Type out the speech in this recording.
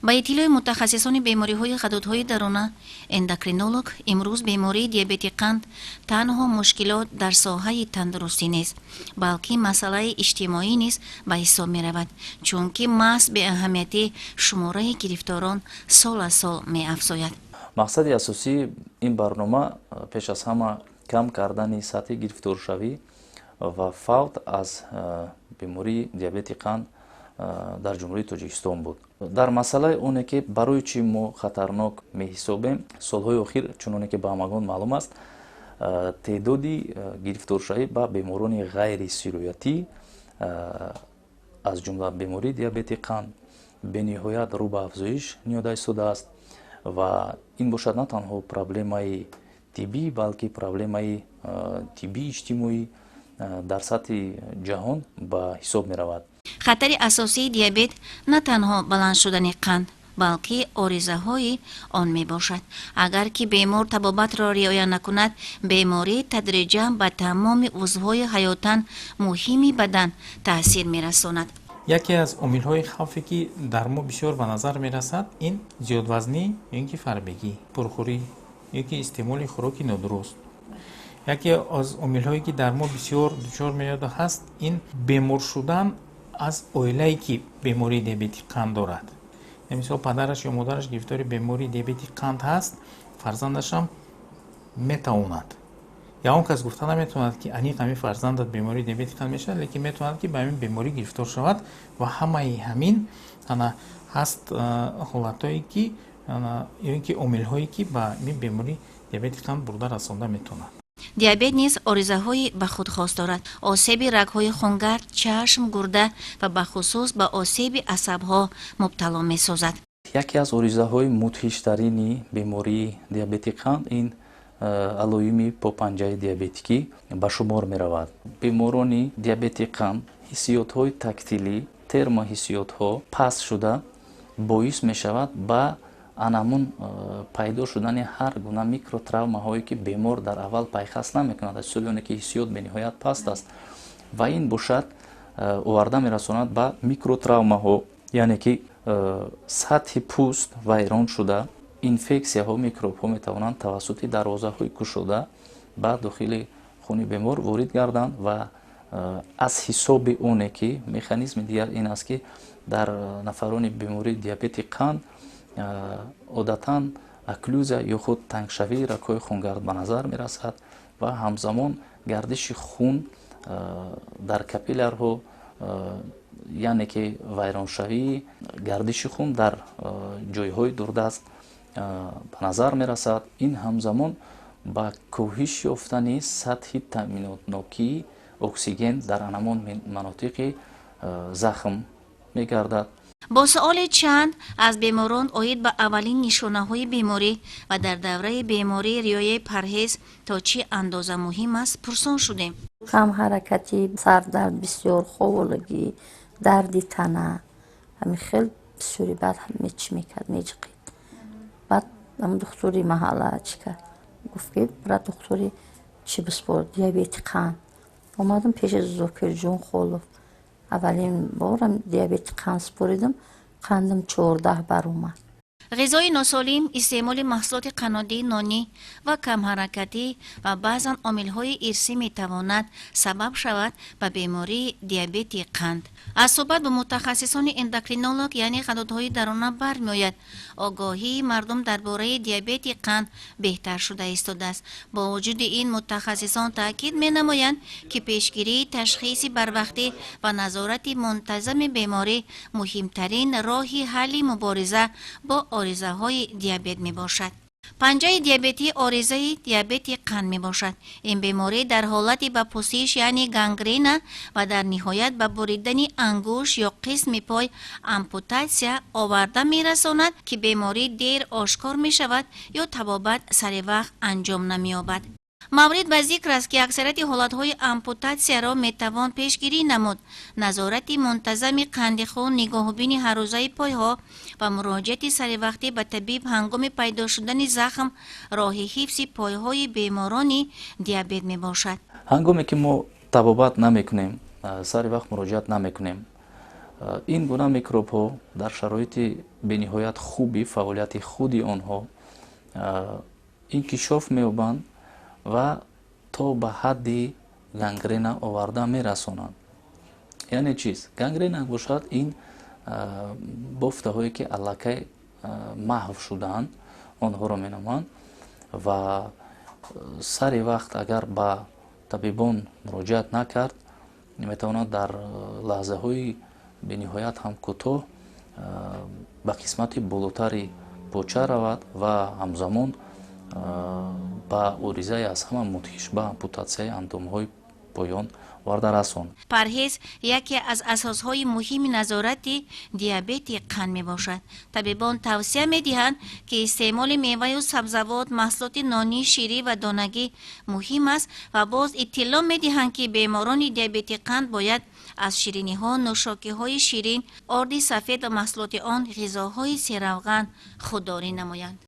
Ба иттилои мутахассисони бемориҳои ғадудҳои даруна, эндокринолог, имрӯз бемории диабети қанд танҳо мушкилот дар соҳаи тандурустӣ нест, балки масъалаи иҷтимоӣ низ ба ҳисоб меравад, чунки маҳз беаҳамиятӣ шумораи гирифторон сол аз сол меафзояд. Мақсади асосии ин барнома пеш аз ҳама кам кардани сатҳи гирифторшавӣ ва фавт аз бемории диабети қанд дар Ҷумҳурии Тоҷикистон буд. Дар масъалаи оне, ки барои чӣ мо хатарнок меҳисобем, солҳои охир, чуноне ки ба ҳамагон маълум аст, теъдоди гирифторшавӣ ба беморони ғайрисироятӣ, аз ҷумла бемории диабети қанд, бениҳоят рӯ ба афзоиш ниҳода истодааст ва ин бошад на танҳо проблемаи тиббӣ, балки проблемаи тиббии иҷтимоӣ дар сатҳи ҷаҳон ба ҳисоб меравад. Хатари асосии диабет на танҳо баланд шудани қанд, балки оризаҳои он мебошад. Агар ки бемор табобатро риоя накунад, беморӣ тадриҷан ба тамоми узвҳои ҳаётан муҳими бадан таъсир мерасонад. Яке аз омилҳои хавфе, ки дар мо бисёр ба назар мерасад, ин зиёдвазнӣ ё ин ки фарбегӣ, пурхӯрӣ ё ки истеъмоли хӯроки нодуруст. Яке аз омилҳое, ки дар мо бисёр дучор меояду ҳаст, ин бемор шудан аз оилае, ки бемории диабети қанд дорад. Мисол, падараш ё модараш гирифтори бемории диабети қанд ҳаст, фарзандашам метавонад. Ягон кас гуфта наметавонад, ки аниқ ҳамин фарзандат бемории диабети қанд мешавад, лекин метавонад, ки ба ҳамин беморӣ гирифтор шавад. Ва ҳамаи ҳамин ана ҳаст ҳолатҳое, ки ё ин ки омилҳое, ки ба ин бемории диабети қанд бурда расонда метавонад. Диабет низ оризаҳои ба худ хос дорад: осеби рагҳои хунгард, чашм, гурда ва бахусус ба осеби асабҳо мубтало месозад. Яке аз оризаҳои мудҳиштарини бемории диабети қанд ин алоими попанҷаи диабетикӣ ба шумор меравад. Беморони диабети қанд ҳиссиётҳои тактилӣ, термоҳиссиётҳо паст шуда, боис мешавад ба анамун пайдо шудани ҳар гуна микротравмаҳое, ки бемор дар аввал пайхас намекунад, аз ҳисоби оне ки ҳиссиёт бениҳоят паст аст. Ва ин бошад оварда мерасонад ба микротравмаҳо, яъне ки сатҳи пӯст вайрон шуда, инфексияҳо, микробҳо метавонанд тавассути дарвозаҳои кушода ба дохили хуни бемор ворид гарданд. Ва аз ҳисоби оне ки механизми дигар ин аст, ки дар нафарони бемории диабети қанд одатан окклюзия ё худ тангшавии рагҳои хунгард ба назар мерасад ва ҳамзамон гардиши хун дар капиллярҳо, яъне ки вайроншавии гардиши хун дар ҷойҳои дурдаст ба назар мерасад. Ин ҳамзамон ба коҳиш ёфтани сатҳи таъминотнокии оксиген дар анамон манотиқи захм мегардад. Бо суоли чанд аз беморон оид ба аввалин нишонаҳои беморӣ ва дар давраи беморӣ риояи парҳез то чӣ андоза муҳим аст, пурсон шудем. Камҳаракатӣ, сардард бисёр, ховолагӣ, дарди тана, ҳамин хел бисёри. Баъд чӣ мекард, меҷиқид. Баъд духтури маҳалла чӣ кард, гуфт, ки бира духтури чӣ биспор, диабети қанд. Омадам пеши Зокирҷон Холов. Аввалин борам диабети қанд супоридам, қандам 14 баромад. Ғизои носолим, истеъмоли маҳсулоти қаннодӣ, нонӣ ва камҳаракатӣ ва баъзан омилҳои ирсӣ метавонад сабаб шавад ба бемории диабети қанд. Аз суҳбат бо мутахассисони эндокринолог, яъне ғадудҳои даруна, бармеояд, огоҳии мардум дар бораи диабети қанд беҳтар шуда истодааст. Бо вуҷуди ин, мутахассисон таъкид менамоянд, ки пешгирии, ташхиси барвақтӣ ва назорати мунтазами беморӣ муҳимтарин роҳи ҳалли мубориза бо оризаҳои диабет мебошад. Панҷаи диабетӣ оризаи диабети қанд мебошад. Ин беморӣ дар ҳолати ба пусиш, яъне гангрена, ва дар ниҳоят ба буридани ангушт ё қисми пой, ампутатсия оварда мерасонад, ки беморӣ дер ошкор мешавад ё табобат саривақт анҷом намеёбад. Маврид ба зикр аст, ки аксарияти ҳолатҳои ампутатсияро метавон пешгирӣ намуд. Назорати мунтазами қанди хун, нигоҳубини ҳаррӯзаи пойҳо ва муроҷиати саривақтӣ ба табиб ҳангоми пайдо шудани захм роҳи ҳифзи пойҳои беморони диабет мебошад. Ҳангоме ки мо табобат намекунем, сари вақт муроҷиат намекунем. Ин гуна микробҳо дар шароити бениҳоят хуби фаъолияти худи онҳо инкишоф меёбанд ва то ба ҳадди гангрена оварда мерасонанд. Яъне чиз? Гангрена бошад, ин бофтаҳое, ки аллакай маҳв шудаанд, онҳоро меноманд. Ва сари вақт агар ба табибон муроҷиат накард, метавонад дар лаҳзаҳои бениҳоят ҳам кӯтоҳ ба қисмати болотари поча равад ва ҳамзамон ба оризаи аз ҳама мудҳиш, ба ампутатсияи андомҳои поён оварда расонд. Парҳез яке аз асосҳои муҳими назорати диабети қанд мебошад. Табибон тавсия медиҳанд, ки истеъмоли меваю сабзавот, маҳсулоти нонӣ, ширӣ ва донагӣ муҳим аст ва боз иттилоъ медиҳанд, ки беморони диабети қанд бояд аз шириниҳо, нӯшокиҳои ширин, орди сафед ва маҳсулоти он, ғизоҳои серавған худдорӣ намоянд.